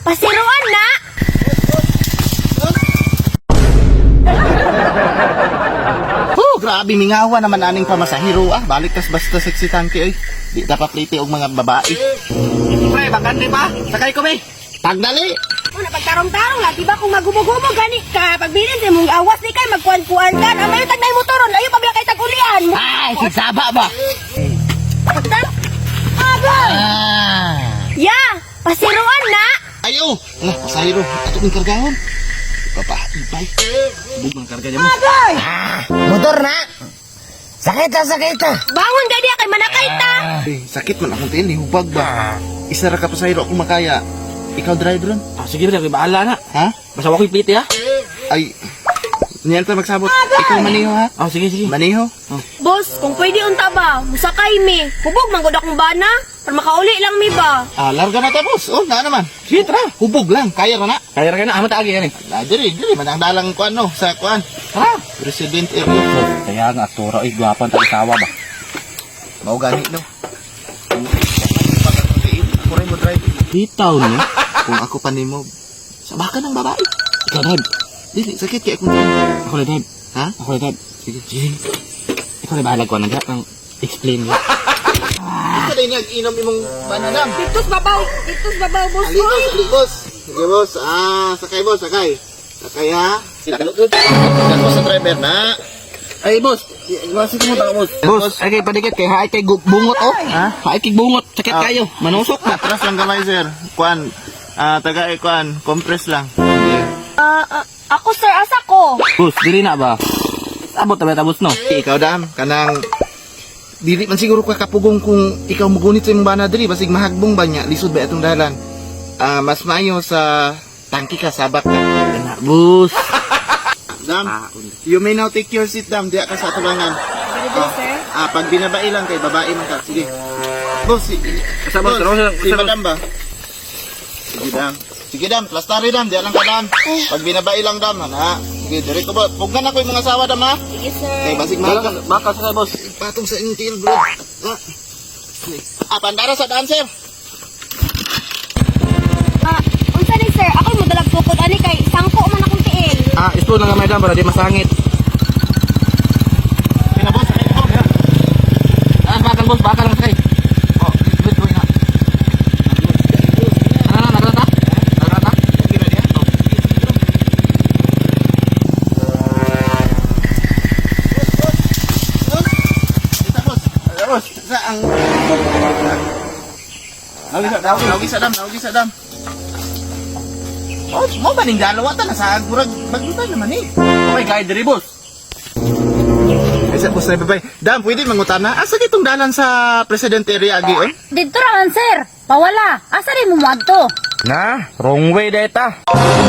Pasiruan na. Oh, grabe mingawa naman aning pamasahiro ah. Balik tas basta sexy tangke oy. Di ta paplite og mga babae. Pre, bakante pa. Sakay ko, be. Pagdali. Una pagtarong-tarong lagi ba kung magubog-hubog gani ka pagbilin sa imong awas di kay magkuan-kuan ka. Amayo tag nay motoron, ayo pa biya kay tag-ulian. Ay, sigsaba ba? Pagtar Agay! Ya, pasiruan na. Ayo, lah pasahero ato ning kargahon. Papa, ibay. Bug ng karga niya mo. Agay! Motor na! Sakit ta, sakit ta! Bangon gani kay manakay ta. Eh, sakit man akong tiil, hubag ba? Isa ra ka pasahero ako makaya. Ikaw drive ron? Ah, sige, pre, bahala na. Ha? Basta wa ko'y plite, ha? Ay, niyan ta magsabot. Ikaw maniho ha? Ah, sige, sige. Maniho? Boss, kung pwede unta ba, musakay mi. Hubog man gud akong bana, para makauli lang mi ba. Ah, larga na tapos. Oh, na naman. Sige, tara. Hubog lang, kaya ra na. Kaya ra kayo na, amo taagi yan eh. Ah, diri, diri man ang dalang kuan no, sa kuan. Tara. President area. Kaya nga, aktora, ay, gwapan tayo tawa ba? Mao gani no. Ako rin mo drive. Bitaw niya. Kung ako pa nimo, sabaka ng babae. Ikaw, drive. Dili, sakit kay akong tiil. Ako na, drive. Ha? Ako na, drive. Sige. Sige. Ikaw na bahala ko, nag ang explain niya. Ikaw din nag-inom imong bananam. Dito sa babaw, dito sa babaw, boss. Ali, boss, ali, boss. Sige, boss. Ah, sakay, boss, sakay. Sakay, ha? Ako sa driver na. Ay, boss. Masi ko mo ta, boss. Boss, ay kay padikit kay haay kay bungot oh. Ha? Haay kay bungot, sakit Ah. kayo. Manusok ba? Atras lang kamay, sir. Kuan. Ah, taga eh, kuan. Compress lang. Ah, ah, ako sir, asa ko? Boss, dili na ba? Abot ta ba ta, boss no? Ikaw, dam. Kanang dili man siguro ka kapugong kung ikaw mugunit sa imong bana diri basig mahagbong ba niya lisod ba atong dalan. Ah, mas maayo sa tangki ka sabak ka. Kana, boss. Dam, you may now take your seat, dam. Diya ka sa atubangan. Dito, sir. Ah, pag binabae lang kay babae man ka. Sige. Boss, si, Sa boss, boss, sa- si madam ba? Sige, dam. Sige, dam. Plastari, dam. Diya lang ka, dam. Pag binabae lang, dam. Ha? Sige, dire ko ba? Pugnan ako yung mga asawa, dam, ha? Sige, sir. Kay basig mahal ka. Baka sa boss. Patong sa inyong tiil, bro. Ah. Ah, pandara sa daan, sir. Ah, unsa ni sir? Ako mo dalag tukod ani kay sangko man akong tiil. Ah, ispo lang gamay dam para di masangit. Sige na, boss. Sakay na, boss. Ah, bakal boss, bakal lang sakay. Oh, good boy na. Ano na, nagrata? Nagrata? Sige na, diya. Oh, sige, sige, bro. Boss, boss. Boss. Isa, boss. Boss, sa ang Naugi sa dam, naugi sa dam. Oh, mo ba ning dalawa ta nasa murag baglutan naman eh. Okay, guide diri boss. Ay sa boss na babay. Dam, pwede mangutana. Asa kitong dalan sa President area agi oy? Dito ra man sir. Pawala. Asa rin mo moadto? Na, wrong way data.